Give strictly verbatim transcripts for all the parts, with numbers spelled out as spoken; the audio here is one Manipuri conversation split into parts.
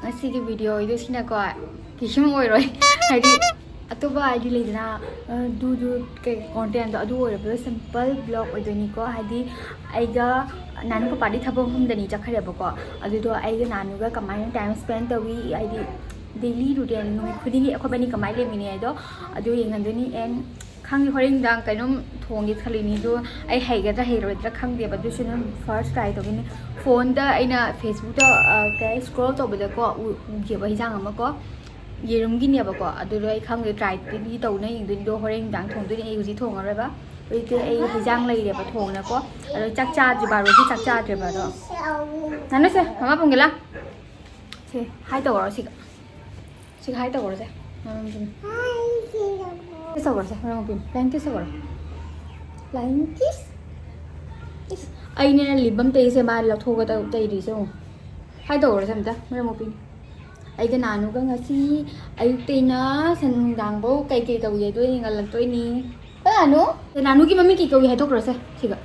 ꯉꯁꯤꯒꯤ video ꯗꯣ ꯁꯤꯅꯀꯣ ꯀꯩꯁꯨꯝ ꯑꯣꯏꯔꯣꯏ꯫ ꯍꯥꯏꯗꯤ ꯑꯇꯣꯞꯄ ꯍꯥꯏꯗꯤ ꯂꯩꯗꯅ, ꯑ, ꯗꯨ ꯗꯨ ꯀꯩ content ꯗꯣ ꯑꯗꯨ ꯑꯣꯏꯔꯕꯗ simple vlog ꯑꯣꯏꯗꯣꯏꯅꯤꯀꯣ꯫ ꯍꯥꯏꯗꯤ ꯑꯩꯒ ꯅꯥꯅꯨ ꯄꯄꯥꯗꯤ ꯊꯕꯛ ꯃꯐꯝꯗꯅꯤ ꯆꯠꯈ꯭ꯔꯦꯕꯀꯣ꯫ ꯑꯗꯨꯗꯣ ꯑꯩꯒ ꯅꯥꯅꯨꯒ ꯀꯃꯥꯏꯅ time spend ꯇꯧꯏ, ꯍꯥꯏꯗꯤ daily routine ꯅꯨꯃꯤꯠ ꯈꯨꯗꯤꯡꯒꯤ ꯑꯩꯈꯣꯏꯕꯥꯅꯤ ꯀꯃꯥꯏꯅ ꯂꯩꯃꯤꯟꯅꯩ ꯍꯥꯏꯗꯣ ꯑꯗꯨ ꯌꯦꯡꯍꯟꯗꯣꯏꯅꯤ꯫ And ꯈꯪꯗꯦ, ꯍꯣꯔꯦꯟ ꯅꯨꯡꯗꯥꯡ ꯀꯩꯅꯣꯝ ꯊꯣꯡꯒꯦ ꯈꯜꯂꯤꯅꯤ꯫ ꯑꯗꯣ ꯑꯩ ꯍꯩꯒꯗ꯭ꯔꯥ ꯍꯩꯔꯣꯏꯗ꯭ꯔꯥ ꯈꯪꯗꯦꯕ꯫ ꯑꯗꯨꯁꯨ ꯑꯗꯨꯝ first try ꯇꯧꯗꯣꯏꯅꯤ꯫ Phone ꯗ ꯑꯩꯅ Facebook ꯇ, ꯑ, ꯀꯩ scroll ꯇꯧꯕꯗꯀꯣ ꯎ-, ꯎꯈꯤꯕ ꯍꯤꯟꯖꯥꯡ ꯑꯃ ꯀꯣ, ꯌꯦꯔꯨꯝꯒꯤꯅꯦꯕꯀꯣ꯫ ꯑꯗꯨꯗꯣ ꯑꯩ ꯈꯪꯗꯦ, try ꯗꯤ ꯇꯧꯅ ꯌꯦꯡꯗꯣꯏꯅꯤ꯫ ꯑꯗꯣ ꯍꯣꯔꯦꯟ ꯅꯨꯡꯗꯥꯡ ꯊꯣꯡꯗꯣꯏꯅꯤ꯫ ꯑꯩ ꯍꯧꯖꯤꯛ ꯊꯣꯡꯉꯔꯣꯏꯕ꯫ ꯍꯧꯖꯤꯛꯇꯤ ꯑꯩ ꯍꯤꯟꯖꯥꯡ ꯂꯩꯔꯦꯕ ꯊꯣꯡꯅꯀꯣ꯫ ꯑꯗꯣ ꯆꯥꯛ ꯆꯥꯗ꯭ꯔꯤ, ꯕꯥꯔꯣꯒꯤ ꯆꯥꯛ ꯆꯥꯗ꯭ꯔꯦꯕ꯫ ꯑꯗꯣ ꯅꯥꯅꯨꯁꯦ, ꯃꯃꯥ ꯄꯨꯡꯒꯦꯂꯥ꯫ ꯁꯦ, hi ꯇꯧꯔꯣ ꯁꯤꯒ꯫ ꯁꯤꯒ hi ꯇꯧꯔꯣꯁꯦ꯫ ꯃꯔꯝ ꯑꯗꯨꯝ꯫ Kiss ꯇꯧꯔꯣꯁꯦ, ꯃꯔꯝ ꯑꯣꯏꯕꯤ꯫ Flying kiss ꯇꯧꯔꯣ꯫ Flying kiss꯫ ꯏꯁ, ꯑꯩꯅꯦ lip balm ꯇꯩꯁꯦ ꯃꯥ ꯂꯧꯊꯣꯛꯑꯒ ꯇꯧ-, ꯇꯩꯔꯤꯁꯦ ꯌꯦꯡꯉꯨ꯫ Hi ꯇꯧꯔꯣꯁꯦ ꯑꯝꯇ, ꯃꯔꯝ ꯑꯣꯏꯕꯤ꯫ ꯑꯩꯒ ꯅꯥꯅꯨꯒ ꯉꯁꯤ ꯑꯌꯨꯛꯇꯩꯅ ꯁꯟ ꯅꯨꯡꯗꯥꯡꯐꯧ ꯀꯩꯀꯩ ꯇꯧꯏ ꯍꯥꯏꯗꯣ ꯌꯦꯡꯍꯜꯂꯛꯇꯣꯏꯅꯤ꯫ ꯀꯣ ꯅꯥꯅꯨ? ꯅꯥꯅꯨꯒꯤ ꯃꯃꯤꯡ ꯀꯩ ꯀꯧꯏ ꯍꯥꯏꯗꯣꯛꯈ꯭ꯔꯣꯁꯦ ꯁꯤꯒ꯫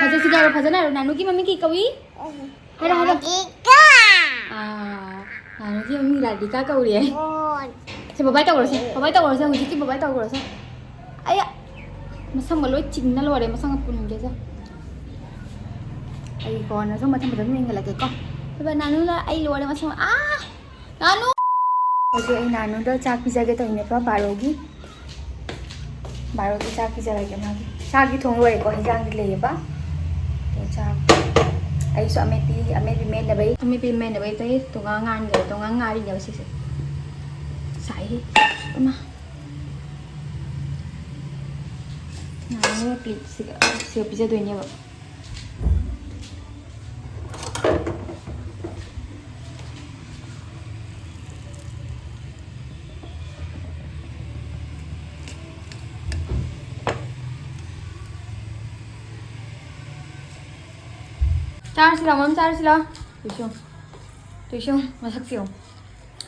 ꯐꯖ-, ꯁꯤꯒ ꯍꯥꯏꯔꯣ, ꯐꯖꯅ ꯍꯥꯏꯔꯣ꯫ ꯅꯥꯅꯨꯒꯤ ꯃꯃꯤꯡ ꯀꯩ ꯀꯧꯏ? ꯍꯥꯏꯔꯣ, ꯍꯥꯏꯔꯣ꯫ ꯔꯥꯙꯤꯀꯥ꯫ ꯑꯥ, ꯅꯥꯅꯨꯒꯤ ꯃꯃꯤꯡ ꯔꯥꯙꯤꯀꯥ ꯀꯧꯔꯦ꯫ ꯑꯣ꯫ ꯁꯦ, bye bye ꯇꯧꯔꯁꯦ꯫ Bye bye ꯇꯧꯔꯁꯦ꯫ ꯍꯧꯖꯤꯛꯀꯤ bye bye ꯇꯧꯈ꯭ꯔꯁꯦ꯫ ꯑꯌꯥ! ꯃꯁꯝꯒ ꯂꯣꯏ ꯆꯤꯡꯅ ꯂꯣꯏꯔꯦ꯫ ꯃꯁꯝꯒ ꯄꯨꯟꯒꯦꯁꯦ꯫ ꯑꯩ ꯀꯣꯟꯅꯁꯨ ꯃꯊꯪ ꯃꯊꯪ ꯌꯦꯡꯍꯜꯂꯛꯀꯦꯀꯣ꯫ Bye bye, ꯅꯥꯅꯨꯅ ꯑꯩ ꯂꯣꯏꯔꯦ ꯃꯁꯝ꯫ ꯑꯥ! ꯅꯥꯅꯨ! ꯍꯧꯖꯤꯛ ꯑꯩ ꯅꯥꯅꯨꯗ ꯆꯥꯛ ꯄꯤꯖꯒꯦ ꯇꯧꯔꯤꯅꯦꯕ, ꯕꯥꯔꯣꯒꯤ꯫ ꯕꯥꯔꯣꯒꯤ ꯆꯥꯛ ꯄꯤꯖꯔꯒꯦ ꯃꯥꯒꯤ꯫ ꯆꯥꯛꯇꯤ ꯊꯣꯡ ꯂꯣꯏꯔꯦꯀꯣ, ꯍꯤꯟꯖꯥꯡꯗꯤ ꯂꯩꯌꯦꯕ꯫ ꯑꯗꯣ ꯆꯥꯛ, ꯑꯩꯁꯨ ꯑꯃꯦꯠꯄꯤ, ꯑꯃꯦꯠꯄꯤ ꯃꯦꯠꯅꯕꯩ, ꯑꯃꯦꯠꯄꯤ ꯃꯦꯠꯅꯕꯩ ꯇꯧꯏ꯫ ꯇꯣꯉꯥꯟ ꯉꯥꯟꯈ꯭ꯔꯦ, ꯇꯣꯉꯥꯟ ꯉꯥꯔꯤꯅꯦꯕ ꯁꯤꯁꯦ꯫ ꯁꯥꯏꯍꯦ꯫ ꯏꯃꯥ꯫ ꯅꯥꯅꯨꯒꯤ plateꯁꯤꯒ ꯁꯤꯒ ꯄꯤꯖꯗꯣꯏꯅꯦꯕ꯫ ꯆꯥꯔꯁꯤ ꯂꯥꯎ, ꯃꯝ, ꯆꯥꯔꯁꯤ ꯂꯥꯎ꯫ ꯇꯨꯏꯁꯨ, ꯇꯨꯏꯁꯨ ꯃꯁꯛꯁꯦ ꯌꯦꯡꯉꯨ꯫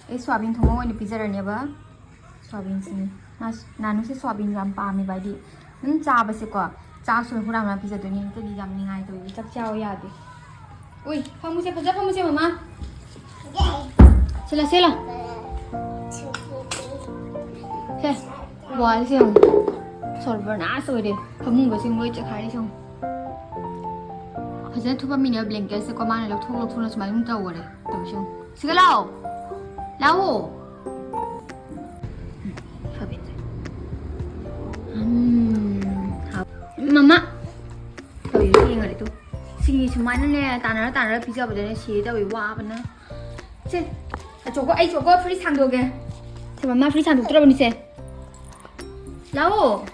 ꯑꯩ ꯁꯣꯌꯥꯕꯤꯟ ꯊꯣꯡꯕ ꯑꯣꯏꯅ ꯄꯤꯖꯔꯅꯦꯕ꯫ ꯁꯣꯌꯥꯕꯤꯟꯁꯤꯅꯤ꯫ ꯃꯥ-, ꯅꯥꯅꯨꯁꯦ ꯁꯣꯌꯥꯕꯤꯟ ꯌꯥꯝ ꯄꯥꯝꯃꯦꯕ, ꯍꯥꯏꯗꯤ ꯑꯗꯨꯝ ꯆꯥꯕꯁꯦꯀꯣ, ꯆꯥꯛꯁꯨ ꯍꯨꯔꯥꯟ ꯍꯨꯔꯥꯟ ꯄꯤꯖꯗꯣꯏꯅꯤ꯫ ꯅꯠꯇ꯭ꯔꯗꯤ ꯌꯥꯝ ꯅꯤꯡꯉꯥꯏ ꯇꯧꯋꯤ, ꯆꯥꯛ ꯆꯥꯎ ꯌꯥꯗꯦ꯫ ꯎꯏ, ꯐꯝꯃꯨꯁꯦ, ꯐꯖ ꯐꯝꯃꯨꯁꯦ, ꯃꯃꯥ꯫ ꯁꯤꯂꯥ, ꯁꯤꯂꯥ꯫ ꯁꯦ, ꯋꯥꯜꯁꯦ ꯌꯦꯡꯉꯨ꯫ ꯁꯣꯔꯕꯔꯅꯥꯁ ꯑꯣꯏꯔꯦ꯫ ꯐꯃꯨꯡꯒꯁꯦ ꯂꯣꯏ ꯆꯠꯈꯥꯏꯔꯦ ꯌꯦꯡꯉꯨ꯫ ꯐꯖꯅ ꯊꯨꯞꯄꯝꯃꯤꯅꯦꯕ blanketꯁꯦꯀꯣ꯫ ꯃꯥꯅ ꯂꯧꯊꯣꯛ ꯂꯧꯊꯣꯛꯅ ꯁꯨꯃꯥꯏꯅ ꯑꯗꯨꯝ ꯇꯧꯈꯔꯦ꯫ ꯇꯧꯔꯤꯁꯦ ꯌꯦꯡꯉꯨ꯫ ꯁꯤꯒ ꯂꯥꯛꯑꯣ꯫ ꯂꯥꯛꯑꯣ꯫ ꯎꯝ, ꯍꯥꯎ꯫ ꯃꯃꯥ꯫ ꯇꯧꯔꯤꯁꯦ ꯌꯦꯡꯉꯨꯅꯦ ꯇꯨ꯫ ꯁꯤꯅꯤ ꯁꯨꯃꯥꯏꯅꯅꯦ, ꯇꯥꯟꯅꯔ ꯇꯥꯟꯅꯔ ꯄꯤꯖꯕꯗꯅꯦ ꯁꯤꯒꯦ ꯇꯧꯏ, ꯋꯥꯕꯅ꯫ ꯁꯦ, ꯑꯆꯣꯀꯣ, ꯑꯩ ꯆꯣꯀꯣ fridge ꯍꯥꯡꯗꯣꯛꯑꯒꯦ꯫ ꯁꯦ, ꯃꯃꯥ fridge ꯍꯥꯡꯗꯣꯛꯇ꯭ꯔꯕꯅꯤ ꯁꯦ꯫ ꯂꯥꯛꯑꯣ꯫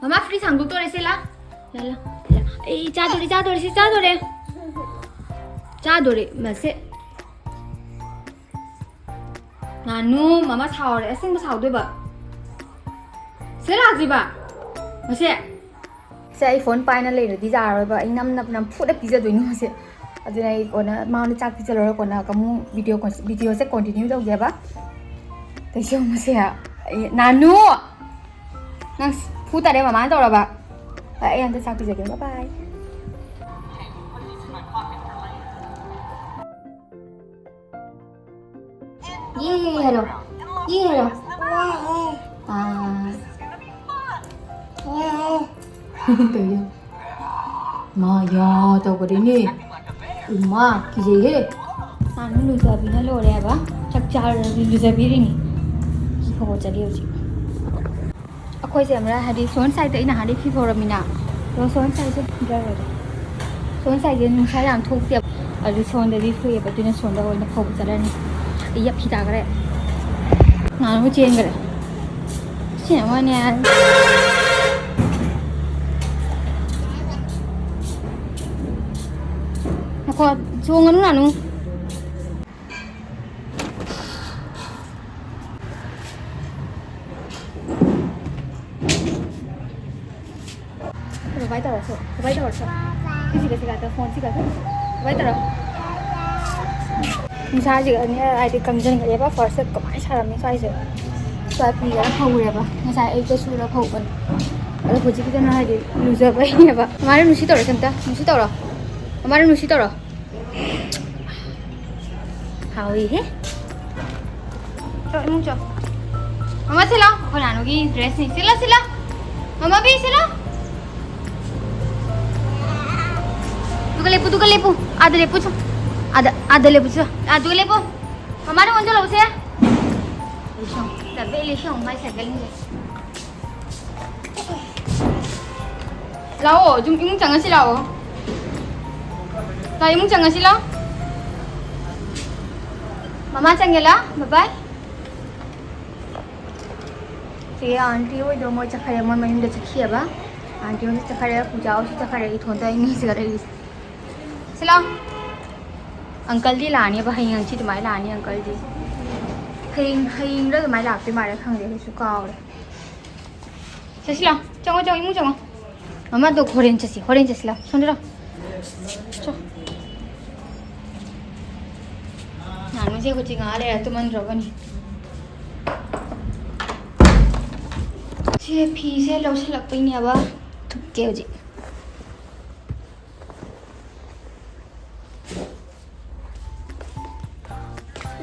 ꯃꯃꯥ fridge ꯍꯥꯡꯗꯣꯛꯇꯣꯔꯦ ꯁꯦ, ꯂꯥ꯫ ꯂꯥ, ꯂꯥ, ꯂꯥ꯫ ꯑꯩ ꯆꯥꯗꯣꯔꯦ, ꯆꯥꯗꯣꯔꯦ, ꯁꯤ ꯆꯥꯗꯣꯔꯦ꯫ ꯆꯥꯗꯣꯔꯦ, ꯃꯁꯦ꯫ ꯉꯥꯅꯨ, ꯃꯃꯥ ꯁꯥꯎꯔꯦ, ꯑꯁꯦꯡꯕ ꯁꯥꯎꯗꯣꯏꯕ꯫ ꯁꯤꯗ ꯂꯥꯛꯁꯤꯕ꯫ ꯃꯁꯦ꯫ ꯁꯦ, ꯑꯩ phone ꯄꯥꯏꯅ ꯂꯩꯔꯗꯤ ꯌꯥꯔꯔꯣꯏꯕ꯫ ꯑꯩ ꯅꯝ ꯅꯝ ꯅꯝꯐꯨꯗ ꯄꯤꯖꯗꯣꯏꯅꯤ ꯃꯁꯦ꯫ ꯑꯗꯨꯅ ꯑꯩ ꯀꯣꯟꯅ ꯃꯉꯣꯟꯗ ꯆꯥꯛ ꯄꯤꯖ ꯂꯣꯏꯔ ꯀꯣꯟꯅ ꯑꯃꯨꯛ video ꯀꯣꯟ-, videoꯁꯦ continue ꯇꯧꯒꯦꯕ꯫ ꯀꯩꯁꯨ ꯃꯁꯦ꯫ ꯑꯩ, ꯅꯥꯅꯨ! ꯅꯪ ꯐꯨ ꯇꯥꯔꯦ ꯃꯃꯥꯅ ꯇꯧꯔꯕ꯫ ꯑꯩ ꯑꯝꯇ ꯆꯥꯛ ꯄꯤꯖꯒꯦ꯫ Bye bye꯫ ꯌꯦ ꯍꯥꯏꯔꯣ꯫ ꯌꯦ ꯍꯥꯏꯔꯣ꯫ ꯑꯥ꯫ ꯀꯩꯅꯣ? ꯃꯥ ꯌꯥ ꯇꯧꯈ꯭ꯔꯦꯅꯦ꯫ ꯏꯃꯥ, ꯀꯤꯖꯩꯍꯦ꯫ ꯃꯥꯅ ꯂꯨꯖꯕꯤꯅ ꯂꯣꯏꯔꯦ ꯍꯥꯏꯕ꯫ ꯆꯥꯛ ꯆꯥꯔꯨꯔꯕꯤ ꯂꯨꯖꯕꯤꯔꯤꯅꯤ꯫ ꯐꯤ ꯐꯧꯕ ꯆꯠꯂꯤ ꯍꯧꯖꯤꯛ꯫ ꯑꯩꯈꯣꯏꯁꯦ ꯑꯃꯔ ꯍꯥꯏꯗꯤ ꯁꯣꯟ ꯁꯥꯏꯗ ꯑꯩꯅ ꯍꯥꯟꯗꯩ ꯐꯤ ꯐꯧꯔꯝꯃꯤꯅ꯫ ꯑꯗꯣ ꯁꯣꯟ ꯁꯥꯏꯁꯦ ꯗ꯭ꯔꯥꯏ ꯑꯣꯏꯔꯦ꯫ ꯁꯣꯟ ꯁꯥꯏꯁꯦ ꯅꯨꯡꯁꯥ ꯌꯥꯝ ꯊꯣꯛꯇꯦꯕ꯫ ꯑꯗꯨ ꯁꯣꯟꯗꯗꯤ ꯊꯣꯛꯑꯦꯕ꯫ ꯑꯗꯨꯅ ꯁꯣꯟꯗ ꯑꯣꯏꯅ ꯐꯧꯕ ꯆꯠꯂꯅꯤ꯫ ꯑꯩ ꯌꯥ ꯐꯤ ꯇꯥꯈ꯭ꯔꯦ꯫ ꯅꯍꯥꯟ ꯑꯃꯨꯛ ꯆꯦꯟꯈ꯭ꯔꯦ꯫ ꯁꯤ ꯑꯃꯅꯦ꯫ ꯉꯥꯏꯈꯣ, ꯆꯣꯡꯒꯅꯨ ꯅꯥꯅꯨ꯫ ꯔꯨꯕꯥꯏ ꯇꯧꯔꯁꯨ, ꯔꯨꯕꯥꯏ ꯇꯧꯔꯁꯨ꯫ ꯁꯤꯒ, ꯁꯤꯒ, ꯁꯤꯒ, ꯐꯣꯟ ꯁꯤꯒ꯫ ꯔꯨꯕꯥꯏ ꯇꯧꯔꯣ꯫ ꯅꯨꯡꯁꯥꯁꯤꯒꯅꯦ, ꯍꯥꯏꯗꯤ ꯀꯪꯁꯤꯟꯈ꯭ꯔꯦꯕ꯫ First ꯀꯃꯥꯏꯅ ꯁꯥꯔꯝꯃꯤ ꯁ꯭ꯋꯥꯏꯁꯦ꯫ ꯁ꯭ꯋꯥꯏ ꯐꯤꯒ ꯐꯧꯔꯦꯕ꯫ ꯉꯁꯥꯏ ꯑꯌꯨꯛꯇ ꯁꯨꯔ ꯐꯧꯕꯅꯦ꯫ ꯑꯗꯣ ꯍꯧꯖꯤꯛꯀꯤꯗꯨꯅ ꯍꯥꯏꯗꯤ ꯂꯨꯖꯕꯩꯅꯦꯕ꯫ ꯃꯥꯅ ꯅꯨꯡꯁꯤ ꯇꯧꯔꯁꯦ ꯑꯝꯇ꯫ ꯅꯨꯡꯁꯤ ꯇꯧꯔꯣ꯫ ꯃꯃꯥꯅ ꯅꯨꯡꯁꯤ ꯇꯧꯔꯣ꯫ ꯍꯥꯎꯏꯍꯦ꯫ ꯆꯣ, ꯏꯃꯨꯡ ꯆꯣ꯫ ꯃꯃꯥ, ꯁꯤ ꯂꯥꯎ꯫ ꯑꯩꯈꯣꯏ ꯅꯥꯅꯨꯒꯤ dressꯅꯤ꯫ ꯁꯤ ꯂꯥꯎ, ꯁꯤ ꯂꯥꯎ꯫ ꯃꯃꯥ, ꯕꯤ, ꯁꯤ ꯂꯥꯎ꯫ ꯑꯗꯨꯒ ꯂꯦꯞꯄꯨ, ꯑꯗꯨꯒ ꯂꯦꯞꯄꯨ꯫ ꯑꯥꯗ ꯂꯦꯞꯄꯨ ꯆꯣ꯫ ꯑꯥꯗ, ꯑꯥꯗ ꯂꯦꯞꯄꯨ ꯆꯣ꯫ ꯑꯥ, ꯑꯗꯨꯒ ꯂꯦꯞꯄꯨ꯫ ꯃꯃꯥꯅ ꯑꯣꯟꯁꯤꯜꯂꯛꯎꯁꯦ꯫ ꯂꯤꯁꯣꯡ꯫ ꯗꯕꯦ ꯂꯤꯁꯣꯡ, ꯃꯥꯏ ꯁꯥꯏꯀꯜꯁꯦ꯫ ꯂꯥꯛꯑꯣ, ꯌꯨꯝ, ꯏꯃꯨꯡ ꯆꯪꯉꯁꯤ ꯂꯥꯛꯑꯣ꯫ ꯂꯥꯛꯑꯣ, ꯏꯃꯨꯡ ꯆꯪꯉꯁꯤ ꯂꯥꯛꯑꯣ꯫ ꯃꯃꯥ ꯆꯪꯉꯦ ꯂꯥꯛꯑꯣ, bye bye꯫ ꯁꯤ aunty ꯍꯣꯏꯗꯣ ꯃꯣꯏ ꯆꯠꯈ꯭ꯔꯦ, ꯃꯣꯏ ꯃꯌꯨꯝꯗ ꯆꯠꯈꯤꯑꯕ꯫ Aunty ꯍꯣꯏꯁꯨ ꯆꯠꯈ꯭ꯔꯦ, ꯄꯨꯖꯥ ꯍꯣꯏꯁꯨ ꯆꯠꯈ꯭ꯔꯦ, ꯏꯊꯣꯟꯇ ꯑꯩꯅꯤ ꯁꯤꯗ ꯂꯩꯔꯤꯁꯦ꯫ ꯁꯤ ꯂꯥꯛꯑꯣ꯫ Uncleꯗꯤ ꯂꯥꯛꯑꯅꯦꯕ, ꯍꯌꯦꯡ ꯍꯪꯆꯤꯠ ꯑꯗꯨꯃꯥꯏꯅ ꯂꯥꯛꯑꯅꯤ uncleꯗꯤ꯫ ꯍꯌꯦꯡ, ꯍꯌꯦꯡꯔ ꯑꯗꯨꯃꯥꯏꯅ ꯂꯥꯛꯇꯣꯏ ꯃꯥꯜꯂꯦ, ꯈꯪꯗꯦ, ꯑꯩꯁꯨ ꯀꯥꯎꯔꯦ꯫ ꯁꯦ, ꯁꯤ ꯂꯥꯛꯑꯣ꯫ ꯆꯪꯉꯣ, ꯆꯪꯉꯣ, ꯏꯃꯨꯡ ꯆꯪꯉꯣ꯫ ꯃꯃꯥꯗꯣ ꯍꯣꯔꯦꯟ ꯆꯠꯁꯤ, ꯍꯣꯔꯦꯟ ꯆꯠꯁꯤ ꯂꯥꯛꯑꯣ꯫ ꯁꯣꯝꯗ ꯂꯥꯛꯑꯣ꯫ ꯆꯣ꯫ ꯅꯥꯅꯨꯁꯦ ꯍꯧꯖꯤꯛ ꯉꯥꯏꯍꯥꯛ ꯂꯩꯔ ꯇꯨꯝꯍꯟꯗ꯭ꯔꯕꯅꯤ꯫ ꯁꯤ ꯐꯤꯁꯦ ꯂꯧꯁꯤꯜꯂꯛꯄꯩꯅꯦꯕ꯫ ꯊꯨꯞꯀꯦ ꯍꯧꯖꯤꯛ꯫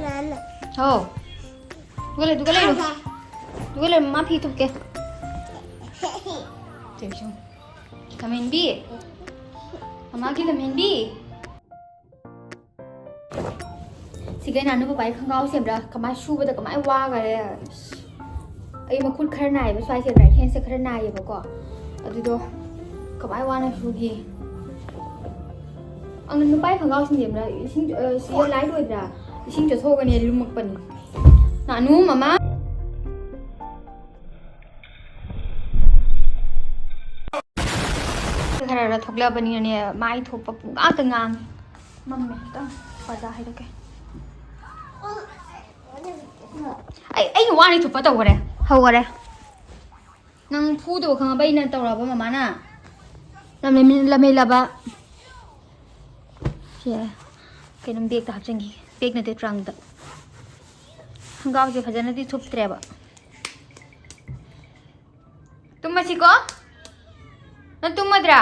ꯅꯥꯅꯥ꯫ ꯍꯥꯎ꯫ ꯑꯗꯨꯒ ꯂꯩ, ꯑꯗꯨꯒ ꯂꯩꯔꯣ꯫ ꯑꯗꯨꯒ ꯂꯩꯔꯣ, ꯃꯃꯥ ꯐꯤ ꯊꯨꯞꯀꯦ꯫ ꯂꯝꯍꯦꯟꯕꯤ꯫ ꯃꯃꯥꯒꯤ ꯂꯝꯍꯦꯟꯕꯤ꯫ ꯁꯤꯒꯩ ꯅꯥꯅꯨ ꯄꯄꯥꯒꯤ ꯈꯣꯡꯒ꯭ꯔꯥꯎ ꯁꯦꯝꯕ꯭ꯔꯥ? ꯀꯃꯥꯏ ꯁꯨꯕꯗ ꯀꯃꯥꯏ ꯋꯥꯈꯔꯦ꯫ ꯑꯩ ꯃꯈꯨꯠ ꯈꯔ ꯅꯥꯏꯌꯦꯕ ꯁ꯭ꯋꯥꯏꯁꯦ, right handꯁꯦ ꯈꯔ ꯅꯥꯏꯌꯦꯕꯀꯣ꯫ ꯑꯗꯨꯗꯣ ꯀꯃꯥꯏ ꯋꯥꯅ ꯁꯨꯒꯦ꯫ ꯑꯪ, ꯅꯨꯄꯥꯒꯤ ꯈꯣꯡꯒ꯭ꯔꯥꯎ ꯁꯦꯝꯕ꯭ꯔꯥ? ꯏꯁꯤꯡ, ꯑ, ꯁꯤ light ꯑꯣꯏꯗ꯭ꯔꯥ? ꯏꯁꯤꯡ ꯆꯣꯠꯊꯣꯛꯑꯒꯅꯦ ꯂꯨꯝꯃꯛꯄꯅꯤ꯫ ꯅꯥꯅꯨ, ꯃꯃꯥ꯫ ꯈꯔ ꯈꯔ ꯊꯣꯛꯂꯛꯑꯕꯅꯤꯅꯅꯦ, ꯃꯥꯏ ꯊꯣꯛꯄ ꯄꯨꯡꯉꯥꯡꯇ ꯉꯥꯡꯉꯤ꯫ ꯃꯝꯃꯦ, ꯑꯝꯇꯪ ꯄꯔꯗꯥ ꯍꯩꯔꯛꯀꯦ꯫ ꯑꯩ, ꯑꯩꯅ ꯋꯥꯅꯤ ꯊꯨꯞꯄ ꯇꯧꯈꯔꯦ, ꯍꯧꯈꯔꯦ꯫ ꯅꯪ ꯐꯨꯗꯕ ꯈꯪꯉꯕ ꯑꯩꯅ ꯇꯧꯔꯕ ꯃꯃꯥꯅ? ꯂꯝꯍꯦꯟ-, ꯂꯝꯍꯦꯜꯂꯕ꯫ ꯁꯦ, ꯀꯩꯅꯣꯝ bagꯇ ꯍꯥꯞꯆꯤꯟꯈꯤ꯫ Bag ꯅꯠꯇꯦ, trunkꯇ꯫ ꯈꯣꯡꯒ꯭ꯔꯥꯎꯁꯦ ꯐꯖꯅꯗꯤ ꯊꯨꯞꯇ꯭ꯔꯦꯕ꯫ ꯇꯨꯝꯃꯁꯤꯀꯣ? ꯅꯪ ꯇꯨꯝꯃꯗ꯭ꯔꯥ?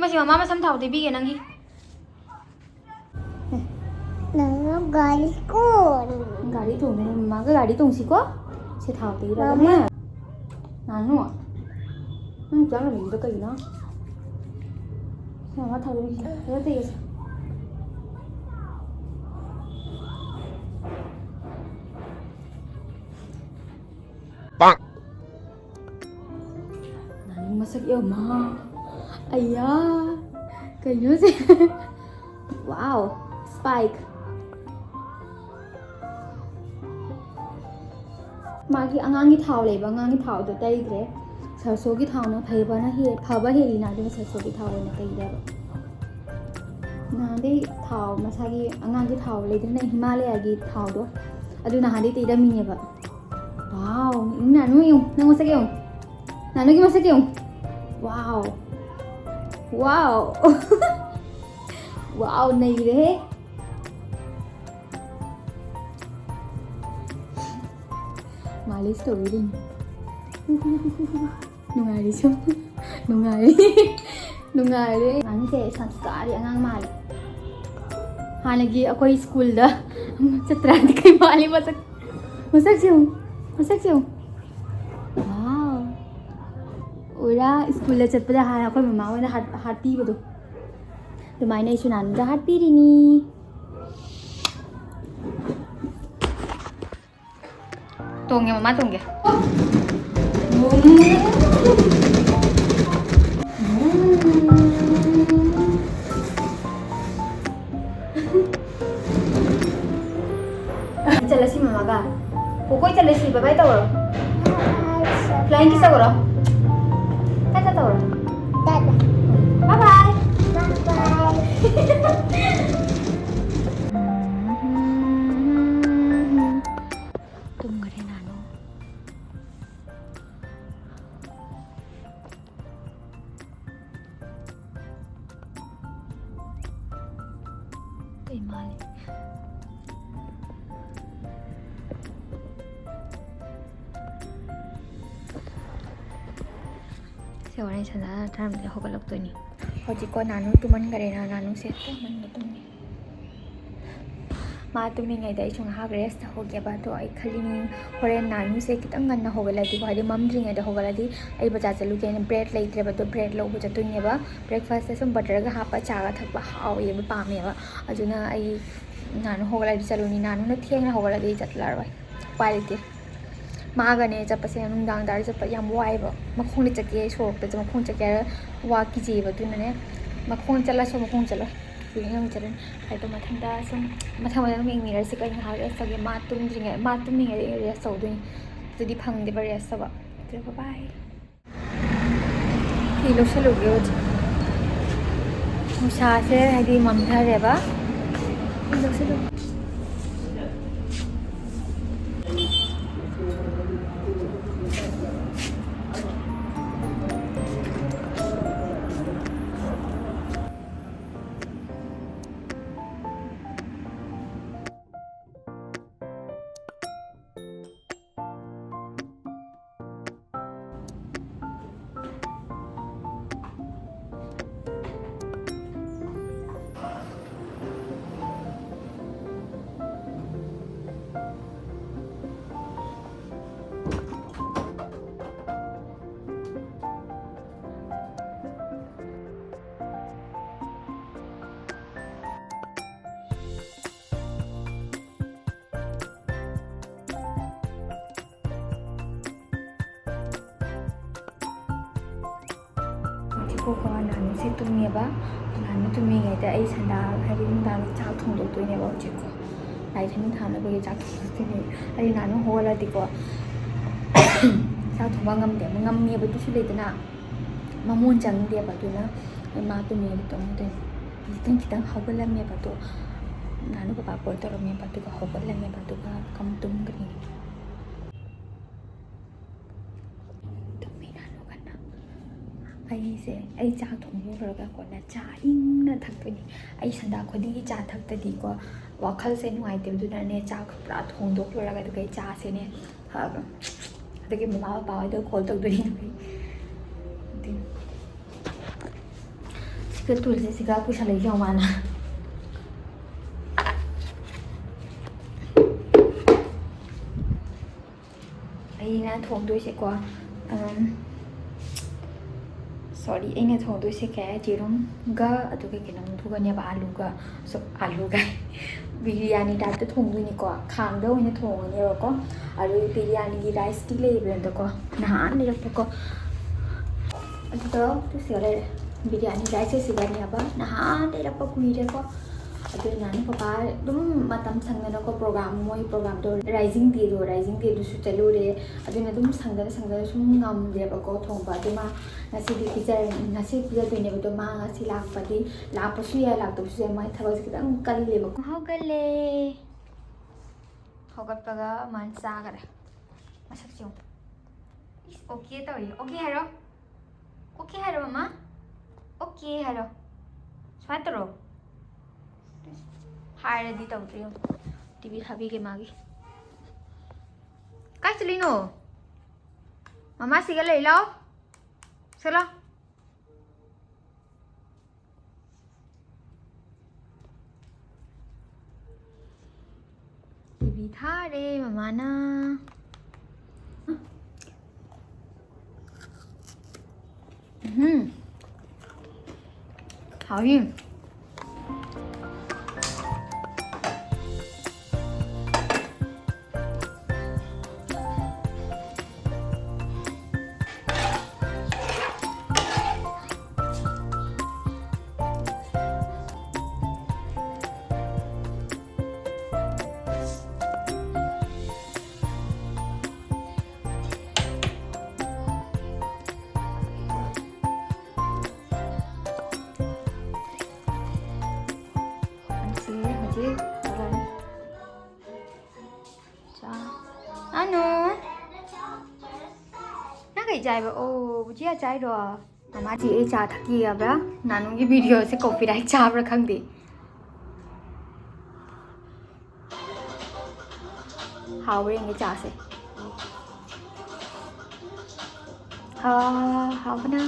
ꯃꯁꯤ ꯃꯃꯥ ꯃꯁꯝ ꯊꯥꯎ ꯇꯩꯕꯤꯒꯦ ꯅꯪꯒꯤ꯫ ꯅꯪꯅ ꯒꯥꯔꯤ ꯀꯣꯟ꯫ ꯒꯥꯔꯤ ꯇꯣꯡꯗꯣꯏꯅꯦ, ꯃꯃꯥꯒ ꯒꯥꯔꯤ ꯇꯣꯡꯁꯤꯀꯣ꯫ ꯁꯤ ꯊꯥꯎ ꯇꯩꯔꯒꯅꯦ꯫ ꯅꯥꯅꯨ, ꯅꯪ ꯆꯥꯛ ꯂꯣꯏꯔꯤꯗꯣ ꯀꯩꯒꯤꯅꯣ? ꯁꯤ ꯃꯃꯥ ꯊꯥꯎ ꯇꯩꯔꯒ ꯇꯩꯒꯦꯁꯦ꯫ ꯅꯥꯅꯨ ꯃꯁꯛ ꯌꯦꯡꯉꯨ, ꯃꯥ꯫ ꯑꯩꯌꯥ, ꯀꯩꯅꯣ ꯁꯦ? Wow, spike꯫ ꯃꯥꯒꯤ ꯑꯉꯥꯡꯒꯤ ꯊꯥꯎ ꯂꯩꯕ, ꯑꯉꯥꯡꯒꯤ ꯊꯥꯎꯗꯣ ꯇꯩꯗ꯭ꯔꯦ꯫ ꯁꯔꯁꯣꯒꯤ ꯊꯥꯎꯅ ꯐꯩꯕꯅ ꯍꯦ-, ꯐꯕ ꯍꯦꯜꯂꯤꯅ, ꯑꯗꯨꯅ ꯁꯔꯁꯣꯒꯤ ꯊꯥꯎ ꯑꯣꯏꯅ ꯇꯩꯔꯦꯕ꯫ ꯅꯍꯥꯟꯗꯩ ꯊꯥꯎ ꯃꯁꯥꯒꯤ ꯑꯉꯥꯡꯒꯤ ꯊꯥꯎ ꯂꯩꯗꯅ, ꯍꯤꯃꯥꯂꯌꯥꯒꯤ ꯊꯥꯎꯗꯣ, ꯑꯗꯨ ꯅꯍꯥꯟꯗꯩ ꯇꯩꯔꯝꯃꯤꯅꯦꯕ꯫ Wow, ꯅꯥꯅꯨ ꯌꯦꯡꯉꯨ, ꯅꯪ ꯃꯁꯛ ꯌꯦꯡꯉꯨ꯫ ꯅꯥꯅꯨꯒꯤ ꯃꯁꯛ ꯌꯦꯡꯉꯨ꯫ Wow, wow꯫ Wow, ꯅꯩꯔꯦꯍꯦ꯫ ꯃꯥꯂꯤꯁ ꯇꯧꯕꯤꯔꯤꯅꯤ꯫ ꯅꯨꯡꯉꯥꯏꯔꯤ ꯁꯨꯝ꯫ ꯅꯨꯡꯉꯥꯏꯔꯤ꯫ ꯅꯨꯡꯉꯥꯏꯔꯦ꯫ ꯑꯉꯥꯡꯁꯦ ꯁꯪꯁꯀꯥꯔꯤ ꯑꯉꯥꯡ ꯃꯥꯜꯂꯦ꯫ ꯍꯥꯟꯅꯒꯤ ꯑꯩꯈꯣꯏ ꯁ꯭ꯀꯨꯜꯗ ꯆꯠꯇ꯭ꯔꯗꯤ ꯀꯩ ꯃꯥꯜꯂꯤ ꯃꯁꯛ꯫ ꯃꯁꯛꯁꯦ ꯌꯦꯡꯉꯨ꯫ ꯃꯁꯛꯁꯦ ꯌꯦꯡꯉꯨ꯫ Wow꯫ ꯎꯔꯥ ꯁ꯭ꯀꯨꯜꯗ ꯆꯠꯄꯗ ꯍꯥꯟꯅ ꯑꯩꯈꯣꯏ ꯃꯃꯥ ꯍꯣꯏꯅ ꯍꯥꯠ-, ꯍꯥꯠꯄꯤꯕꯗꯣ꯫ ꯑꯗꯨꯃꯥꯏꯅ ꯑꯩꯁꯨ ꯅꯥꯅꯨꯗ ꯍꯥꯠꯄꯤꯔꯤꯅꯤ꯫ ꯇꯣꯡꯒꯦ, ꯃꯃꯥ ꯇꯣꯡꯒꯦ꯫ ꯆꯠꯂꯁꯤ ꯃꯃꯥꯒ꯫ ꯀꯣꯀꯣꯏ ꯆꯠꯂꯁꯤ, bye bye ꯇꯧꯔꯣ꯫ Flying kiss ꯇꯧꯔꯣ꯫ ꯇꯥꯇꯥ ꯇꯧꯔꯣ꯫ Bye bye꯫ ꯇꯨꯝꯈꯔꯦ ꯅꯥꯅꯨ꯫ ꯀꯩ ꯃꯥꯜꯂꯤ? ꯁꯤ ꯋꯥꯔꯤ ꯁꯥꯟꯅ ꯊꯥꯔꯝꯗꯤ ꯍꯧꯒꯠꯂꯛꯇꯣꯏꯅꯤ꯫ ꯍꯧꯖꯤꯛꯀꯣ ꯅꯥꯅꯨ ꯇꯨꯝꯍꯟꯈꯔꯦꯅ, ꯅꯥꯅꯨꯁꯦ ꯇꯨꯝꯍꯟꯒꯦ ꯇꯨꯝꯃꯤ꯫ ꯃꯥ ꯇꯨꯝꯃꯤꯉꯩꯗ ꯑꯩꯁꯨ ꯉꯥꯏꯍꯥꯛ rest ꯇꯧꯍꯧꯒꯦꯕ꯫ ꯑꯗꯣ ꯑꯩ ꯈꯜꯂꯤꯅꯤ, ꯍꯣꯔꯦꯟ ꯅꯥꯅꯨꯁꯦ ꯈꯤꯇꯪ ꯉꯟꯅ ꯍꯧꯒꯠꯂꯗꯤꯀꯣ, ꯍꯥꯏꯗꯤ ꯃꯝꯗ꯭ꯔꯤꯉꯩꯗ ꯍꯧꯒꯠꯂꯗꯤ ꯑꯩ ꯕꯖꯥꯔ ꯆꯠꯂꯨꯒꯦꯅ bread ꯂꯩꯇ꯭ꯔꯦꯕ꯫ ꯑꯗꯣ bread ꯂꯧꯕ ꯆꯠꯇꯣꯏꯅꯦꯕ꯫ Breakfastꯇ ꯁꯨꯝ butterꯒ ꯍꯥꯞꯄ ꯆꯥꯒ ꯊꯛꯄ ꯍꯥꯎꯋꯦꯕ, ꯄꯥꯝꯃꯦꯕ꯫ ꯑꯗꯨꯅ ꯑꯩ ꯅꯥꯅꯨ ꯍꯧꯒꯠꯂꯗꯤ ꯆꯠꯂꯨꯅꯤ, ꯅꯥꯅꯨꯅ ꯊꯦꯡꯅ ꯍꯧꯒꯠꯂꯗꯤ ꯑꯩ ꯆꯠꯂꯔꯣꯏ, ꯎꯄꯥꯏ ꯂꯩꯇꯦ꯫ ꯃꯥꯒꯅꯦ ꯆꯠꯄꯁꯦ ꯅꯨꯡꯗꯥꯡ ꯇꯥꯔ ꯆꯠꯄ ꯌꯥꯝ ꯋꯥꯏꯑꯦꯕ꯫ ꯃꯈꯣꯡꯗ ꯆꯠꯀꯦ, ꯁꯣꯔꯣꯛꯇ ꯆꯠ-, ꯃꯈꯣꯡ ꯆꯠꯀꯦ ꯍꯥꯏꯔ ꯋꯥ ꯀꯤꯖꯩꯌꯦꯕ꯫ ꯑꯗꯨꯅꯅꯦ ꯃꯈꯣꯡ ꯆꯠꯂꯁꯨ ꯃꯈꯣꯡ ꯆꯠꯂꯣꯏ꯫ ꯍꯧꯖꯤꯛ ꯑꯃꯨꯛ ꯆꯠꯂꯅꯤ꯫ ꯑꯗꯣ ꯃꯊꯪꯗ ꯁꯨꯝ ꯃꯊꯪ ꯃꯊꯪ ꯌꯦꯡꯃꯤꯟꯅꯔꯁꯤ꯫ ꯀꯩ ꯉꯥꯏꯍꯥꯛ rest ꯇꯧꯒꯦ꯫ ꯃꯥ ꯇꯨꯝꯗ꯭ꯔꯤꯉꯩ, ꯃꯥ ꯇꯨꯝꯃꯤꯉꯩꯗ ꯑꯩ rest ꯇꯧꯗꯣꯏꯅꯤ꯫ ꯑꯗꯨꯗꯤ ꯐꯪꯗꯦꯕ rest ꯇꯧꯕ꯫ ꯑꯗꯨ bye bye꯫ ꯐꯤ ꯂꯧꯁꯜꯂꯨꯒꯦ ꯍꯧꯖꯤꯛ꯫ ꯅꯨꯡꯁꯥꯁꯦ ꯍꯥꯏꯗꯤ ꯃꯝꯊꯔꯦꯕ꯫ ꯐꯤ ꯂꯧꯁꯜꯂꯨꯒꯦ꯫ ꯍꯧꯖꯤꯛꯀꯣ ꯅꯥꯅꯨꯁꯦ ꯇꯨꯝꯃꯦꯕ꯫ ꯅꯥꯅꯨ ꯇꯨꯝꯃꯤꯉꯩꯗ ꯑꯩ ꯁꯟꯗꯥ, ꯍꯥꯏꯗꯤ ꯅꯨꯡꯗꯥꯡꯒꯤ ꯆꯥꯛ ꯊꯣꯡꯗꯣꯛꯇꯣꯏꯅꯦꯕ ꯍꯧꯖꯤꯛꯀꯣ꯫ ꯂꯥꯏ ꯙꯅꯤ ꯊꯥꯅꯕꯒꯤ ꯆꯥꯛ ꯊꯣꯡꯗꯣꯛꯇꯣꯏꯅꯦꯕ꯫ ꯑꯩ ꯅꯥꯅꯨ ꯍꯧꯒꯠꯂꯗꯤꯀꯣ ꯆꯥꯛ ꯊꯣꯡꯕ ꯉꯝꯗꯦꯕ꯫ ꯉꯝꯃꯦꯕ ꯑꯗꯨꯁꯨ ꯂꯩꯗꯅ, ꯃꯃꯣꯟ ꯆꯪꯗꯦꯕ꯫ ꯑꯗꯨꯅ ꯑꯩ ꯃꯥ ꯇꯨꯝꯃꯤꯉꯩꯗ ꯇꯨꯝꯗꯣꯏꯅꯦ꯫ ꯈꯤꯇꯪ ꯈꯤꯇꯪ ꯍꯧꯒꯠꯂꯝꯃꯦꯕ꯫ ꯑꯗꯣ ꯅꯥꯅꯨ ꯄꯄꯥ call ꯇꯧꯔꯝꯃꯦꯕ꯫ ꯑꯗꯨꯒ ꯍꯧꯒꯠꯂꯝꯃꯦꯕ꯫ ꯑꯗꯨꯒ ꯀꯝ ꯇꯨꯝꯈ꯭ꯔꯤꯅꯦ꯫ ꯇꯨꯝꯃꯤ ꯅꯥꯅꯨ ꯀꯟꯅ꯫ ꯑꯩꯁꯦ, ꯑꯩ ꯆꯥꯛ ꯊꯣꯡꯕ ꯂꯣꯏꯔꯒ ꯀꯣꯟꯅ ꯆꯥ ꯏꯪꯅ ꯊꯛꯇꯣꯏꯅꯤ꯫ ꯑꯩ ꯁꯟꯗꯥ ꯈꯨꯗꯤꯡꯒꯤ ꯆꯥ ꯊꯛꯇꯗꯤꯀꯣ, ꯋꯥꯈꯜꯁꯦ ꯅꯨꯡꯉꯥꯏꯇꯦꯕ꯫ ꯑꯗꯨꯅꯅꯦ, ꯆꯥꯛ ꯄꯨꯔꯥ ꯊꯣꯡꯗꯣꯛ ꯂꯣꯏꯔꯒ, ꯑꯗꯨꯒ ꯑꯩ ꯆꯥꯁꯦꯅꯦ, ꯑ, ꯑꯗꯒꯤ ꯃꯃꯥ ꯕꯕꯥ ꯍꯣꯏꯗ call ꯇꯧꯗꯣꯏꯅꯤ꯫ ꯑꯗꯨꯏ-, ꯁꯤ ꯇꯨꯜꯁꯤꯁꯤꯒ ꯄꯨꯁꯜꯂꯛꯏꯁꯦ ꯌꯦꯡꯉꯣ ꯃꯥꯅ꯫ ꯑꯩꯅ ꯊꯣꯡꯗꯣꯏꯁꯦꯀꯣ, ꯎꯝ, sorry, ꯑꯩꯅ ꯊꯣꯡꯗꯣꯏꯁꯦ ꯀꯩ ꯍꯥꯏ, ꯌꯦꯔꯨꯝꯒ ꯑꯗꯨꯒ ꯀꯩꯅꯣꯝꯗꯨꯒꯅꯦꯕ, ꯑꯥꯂꯨꯒ, so, ꯑꯥꯂꯨꯒ ꯕꯤꯔꯌꯥꯅꯤ ꯇꯥꯏꯞꯇ ꯊꯣꯡꯗꯣꯏꯅꯤꯀꯣ, ꯈꯥꯡꯗ ꯑꯣꯏꯅ ꯊꯣꯡꯉꯅꯦꯕꯀꯣ꯫ ꯑꯗꯨ ꯕꯤꯔꯌꯥꯅꯤꯒꯤ ꯔꯥꯏꯁꯇꯤ ꯂꯩꯕꯅꯦꯕꯀꯣ, ꯅꯍꯥꯟ ꯂꯩꯔꯛꯄꯀꯣ꯫ ꯑꯗꯨꯒ ꯁꯤꯗ ꯂꯩꯔꯦ, ꯕꯤꯔꯌꯥꯅꯤ ꯔꯥꯏꯁꯁꯦ ꯁꯤꯗꯅꯦꯕ, ꯅꯍꯥꯟ ꯂꯩꯔꯛꯄ ꯀꯨꯏꯔꯦꯀꯣ꯫ ꯑꯗꯨꯅ ꯄꯄꯥ ꯑꯗꯨꯝ ꯃꯇꯝ ꯁꯪꯗꯅꯀꯣ, ꯄ꯭ꯔꯣꯒ꯭ꯔꯥꯝ, ꯃꯣꯏ ꯄ꯭ꯔꯣꯒ꯭ꯔꯥꯝꯗꯣ, ꯔꯥꯏꯖꯤꯡ ꯗꯦꯗꯣ, ꯔꯥꯏꯖꯤꯡ ꯗꯦꯗꯨꯁꯨ ꯆꯠꯂꯨꯔꯦ꯫ ꯑꯗꯨꯅ ꯑꯗꯨꯝ ꯁꯪꯗꯅ ꯁꯪꯗꯅ ꯁꯨꯝ ꯉꯝꯗꯦꯕꯀꯣ ꯊꯣꯡꯕ꯫ ꯑꯗꯨ ꯃꯥ ꯉꯁꯤꯗꯤ ꯄꯤꯖꯔꯅꯤ, ꯉꯁꯤ ꯄꯤꯖꯗꯣꯏꯅꯦꯕ꯫ ꯑꯗꯣ ꯃꯥ ꯉꯁꯤ ꯂꯥꯛꯄꯗꯤ, ꯂꯥꯛꯄꯁꯨ ꯌꯥꯏ, ꯂꯥꯛꯇꯕꯁꯨ ꯌꯥꯏ, ꯃꯥꯒꯤ ꯊꯕꯛꯁꯦ ꯈꯤꯇꯪ ꯀꯜꯂꯦꯕꯀꯣ꯫ ꯍꯧꯒꯠꯂꯦ꯫ ꯍꯧꯒꯠꯄꯒ ꯃꯥꯅ ꯆꯥꯈꯔꯦ꯫ ꯃꯁꯛꯁꯦ ꯌꯦꯡꯉꯨ꯫ ꯏꯁ, ꯑꯣꯀꯦ ꯇꯧꯔꯤ꯫ ꯑꯣꯀꯦ ꯍꯥꯏꯔꯣ꯫ ꯑꯣꯀꯦ ꯍꯥꯏꯔꯣ, ꯃꯃꯥ꯫ ꯑꯣꯀꯦ ꯍꯥꯏꯔꯣ꯫ ꯁꯨꯃꯥꯏꯅ ꯇꯧꯔꯣ꯫ ꯍꯥꯏꯔꯗꯤ ꯇꯧꯗ꯭ꯔꯤ ꯌꯦꯡꯉꯨ꯫ ꯇꯤꯚꯤ ꯊꯥꯕꯤꯒꯦ ꯃꯥꯒꯤ꯫ ꯀꯥꯏ ꯆꯠꯂꯤꯅꯣ? ꯃꯃꯥ ꯁꯤꯒ ꯂꯩ, ꯂꯥꯎ꯫ ꯁꯦ ꯂꯥꯎ꯫ ꯇꯤꯚꯤ ꯊꯥꯔꯦ ꯃꯃꯥꯅ꯫ ꯎꯝ꯫ ꯍꯥꯎꯏ꯫ ꯑꯁꯤ ꯍꯧꯖꯤꯛ ꯇꯧꯔꯅꯤ꯫ ꯆꯥ꯫ ꯑꯅꯨ꯫ ꯅꯪ ꯀꯩ ꯆꯥꯏꯕ? ꯑꯣ, ꯕꯨꯖꯤꯌꯥ ꯆꯥꯏꯔꯣ? ꯃꯃꯥ, ꯆꯦ, ꯑꯩ ꯆꯥ ꯊꯛꯀꯦ ꯌꯥꯕ꯭ꯔꯥ? ꯅꯥꯅꯨꯒꯤ ꯚꯤꯗꯤꯑꯣꯁꯦ ꯀꯣꯄꯤꯔꯥꯏꯠ ꯆꯥꯕ꯭ꯔꯥ ꯈꯪꯗꯦ꯫ ꯍꯥꯎꯕ꯭ꯔꯥ ꯌꯦꯡꯒꯦ ꯆꯥꯁꯦ꯫ ꯑꯥ, ꯍꯥꯎꯕꯅ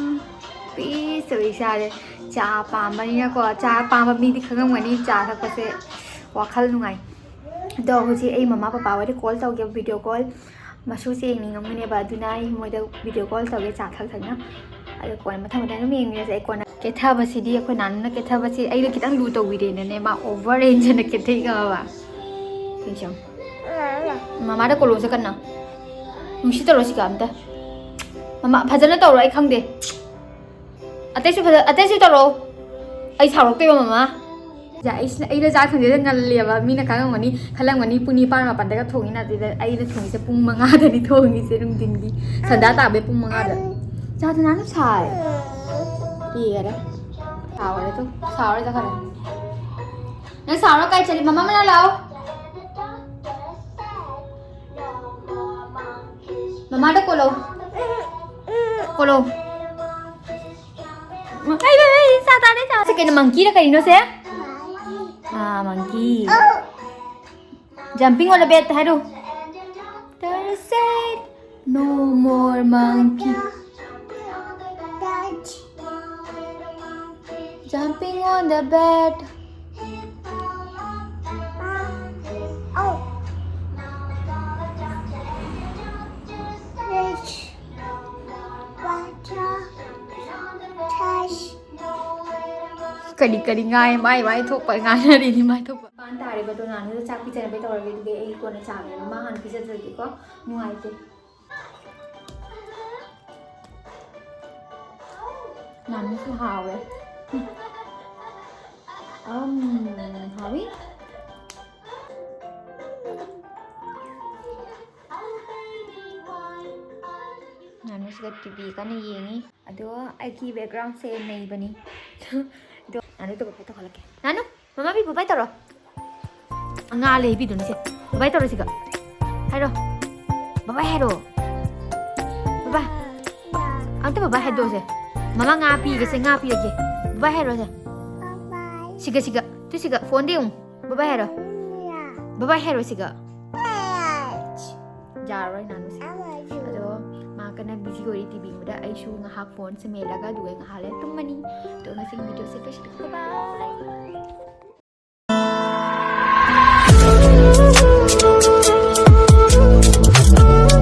ꯄꯤꯁ ꯑꯣꯏ ꯆꯥꯔꯦ꯫ ꯆꯥ ꯄꯥꯝꯕꯅꯤꯅꯀꯣ, ꯆꯥ ꯄꯥꯝꯕ ꯃꯤꯗꯤ ꯈꯪꯉꯝꯒꯅꯤ, ꯆꯥ ꯊꯛꯄꯁꯦ ꯋꯥꯈꯜ ꯅꯨꯡꯉꯥꯏ꯫ ꯑꯗꯣ ꯍꯧꯖꯤꯛ ꯑꯩ ꯃꯃꯥ ꯄꯄꯥ ꯍꯣꯏꯗ call ꯇꯧꯒꯦ, video call꯫ ꯃꯁꯨꯁꯦ ꯌꯦꯡꯅꯤꯡꯉꯝꯒꯅꯦꯕ, ꯑꯗꯨꯅ ꯑꯩ ꯃꯣꯏꯗ video call ꯇꯧꯒꯦ ꯆꯥ ꯊꯛ ꯊꯛꯅ꯫ ꯑꯗꯣ ꯀꯣꯟꯅ ꯃꯊꯪ ꯃꯊꯪ ꯑꯗꯨꯝ ꯌꯦꯡꯃꯤꯟꯅꯁꯦ꯫ ꯑꯩ ꯀꯣꯟꯅ ꯀꯦꯊꯕꯁꯤꯗꯤ, ꯑꯩꯈꯣꯏ ꯅꯥꯟꯅ ꯀꯦꯊꯕꯁꯤ ꯑꯩꯗꯣ ꯈꯤꯇꯪ ꯂꯨ ꯇꯧꯕꯤꯔꯦꯅꯅꯦ, ꯃꯥ over range ꯅ ꯀꯦꯊꯩꯒꯕ꯫ ꯌꯦꯡꯁꯤ ꯌꯦꯡꯉꯨ꯫ ꯃꯃꯥꯗ ꯀꯣꯂꯣꯁꯦ ꯀꯟꯅ ꯅꯨꯡꯁꯤ ꯇꯧꯔꯣ ꯁꯤꯒ ꯑꯝꯇ꯫ ꯃꯃꯥ ꯐꯖꯅ ꯇꯧꯔꯣ, ꯑꯩ ꯈꯪꯗꯦ꯫ ꯑꯇꯩꯁꯨ ꯐꯖ-, ꯑꯇꯩꯁꯨ ꯇꯧꯔꯛꯑꯣ꯫ ꯑꯩ ꯁꯥꯎꯔꯛꯇꯣꯏꯕ ꯃꯃꯥ꯫ ꯌꯥ, ꯑꯩꯁꯤꯅ, ꯑꯩꯅ ꯆꯥꯛ ꯊꯣꯡꯖꯦꯗ ꯉꯜꯂꯦꯕ꯫ ꯃꯤꯅ ꯈꯪꯉꯝꯒꯅꯤ, ꯈꯜꯂꯝꯒꯅꯤ ꯄꯨꯡ ꯅꯤꯄꯥꯟ ꯃꯥꯄꯟꯗꯒ ꯊꯣꯡꯉꯤ ꯅꯠꯇꯦꯗ꯫ ꯑꯩꯅ ꯊꯣꯡꯉꯤꯁꯦ ꯄꯨꯡ ꯃꯉꯥꯗꯅꯤ ꯊꯣꯡꯉꯤꯁꯦ ꯅꯨꯡꯊꯤꯟꯒꯤ꯫ ꯁꯟꯗꯥ ꯇꯥꯕꯩ ꯄꯨꯡ ꯃꯉꯥꯗ꯫ ꯆꯥꯗꯨ ꯅꯥꯟꯅ ꯁꯥꯏ꯫ ꯄꯤꯒꯔꯦ꯫ ꯁꯥꯎꯔꯦ ꯇꯨ꯫ ꯁꯥꯎꯔꯦ ꯆꯠꯈ꯭ꯔꯦ꯫ ꯅꯪ ꯁꯥꯎꯔ ꯀꯥꯏ ꯆꯠꯂꯤ? ꯃꯃꯥ ꯃꯅꯥꯛ ꯂꯥꯛꯑꯣ꯫ ꯃꯃꯥꯗ ꯀꯣꯜꯂꯣ꯫ ꯀꯣꯜꯂꯣ꯫ ꯑꯩ, ꯑꯩ, ꯑꯩ, ꯏꯆꯥ ꯇꯥꯔꯦ, ꯏꯆꯥ꯫ ꯁꯤ ꯀꯩꯅꯣ, monkey ꯔ ꯀꯔꯤꯅꯣ ꯁꯦ? ꯑꯥ, monkey꯫ Jumping on the bed ꯍꯥꯏꯔꯣ꯫ There is said no more monkey. Jumping on the bed. Oh. Rich. Water. Trash. ꯀꯔꯤ ꯀꯔꯤ ꯉꯥꯏ, ꯃꯥꯏ ꯃꯥꯏ ꯊꯣꯛꯄ ꯉꯥꯡꯅꯔꯤꯅꯤ, ꯃꯥꯏ ꯊꯣꯛꯄ꯫ ꯄꯥꯟ ꯇꯥꯔꯦꯕ, ꯑꯗꯣ ꯅꯥꯅꯨꯗ ꯆꯥꯛ ꯄꯤꯖꯅꯕꯩ ꯇꯧꯔꯒꯦ, ꯑꯗꯨꯒꯤ ꯑꯩ ꯀꯣꯟꯅ ꯆꯥꯒꯦ꯫ ꯃꯥ ꯍꯥꯟꯅ ꯄꯤꯖꯗ꯭ꯔꯗꯤꯀꯣ ꯅꯨꯡꯉꯥꯏꯇꯦ꯫ ꯅꯥꯅꯨꯁꯨ ꯍꯥꯎꯋꯦ꯫ ꯎꯝ, ꯍꯥꯎꯋꯤ꯫ ꯅꯥꯅꯨꯁꯤꯒ ꯇꯤ ꯚꯤ ꯀꯟꯅ ꯌꯦꯡꯉꯤ꯫ ꯑꯗꯣ ꯑꯩꯒꯤ background ꯁꯦ ꯅꯩꯕꯅꯤ꯫ ꯑꯗꯣ ꯅꯥꯅꯨ ꯇꯧꯕ ꯇꯧꯍꯜꯂꯛꯀꯦ꯫ ꯅꯥꯅꯨ, ꯃꯃꯥ ꯄꯤ ꯕꯕꯥꯏ ꯇꯧꯔꯣ꯫ ꯉꯥ ꯂꯩꯕꯤꯗꯨꯅ ꯁꯦ꯫ ꯕꯕꯥꯏ ꯇꯧꯔꯣ ꯁꯤꯒ꯫ ꯍꯥꯏꯔꯣ꯫ ꯕꯕꯥꯏ ꯍꯥꯏꯔꯣ꯫ ꯕꯕꯥꯏ꯫ ꯑꯝꯇ ꯕꯕꯥꯏ ꯍꯥꯏꯗꯣꯛꯑꯣꯁꯦ꯫ ꯃꯃꯥ ꯉꯥ ꯄꯤꯒꯦꯁꯦ, ꯉꯥ ꯄꯤꯔꯒꯦ꯫ ꯕꯕꯥꯏ ꯍꯥꯏꯔꯣꯁꯦ꯫ ꯁꯤꯒ, ꯁꯤꯒ꯫ ꯇꯨ ꯁꯤꯒ꯫ Phone ꯗ ꯌꯦꯡꯉꯨ꯫ ꯕꯕꯥꯏ ꯍꯥꯏꯔꯣ꯫ ꯕꯕꯥꯏ ꯍꯥꯏꯔꯣ ꯁꯤꯒ꯫ ꯌꯥꯔꯔꯣꯏ ꯅꯥꯅꯨꯁꯦ꯫ ꯑꯗꯣ ꯃꯥ ꯀꯟꯅ ꯕꯤꯖꯤ ꯑꯣꯏꯔꯤ ꯇꯤꯚꯤ ꯌꯦꯡꯕꯗ꯫ ꯑꯩꯁꯨ ꯉꯥꯏꯍꯥꯛ ꯐꯣꯟꯁꯦ ꯃꯦꯜꯂꯒ ꯑꯗꯨꯒ ꯉꯥꯏꯍꯥꯛ ꯂꯩꯔ ꯇꯨꯝꯃꯅꯤ꯫ ꯑꯗꯣ ꯉꯁꯤꯒꯤ ꯚꯤꯗꯤꯑꯣꯁꯦ ꯂꯣꯏꯁꯤꯜꯂꯒꯦ꯫ ꯕꯥꯏ ꯕꯥꯏ꯫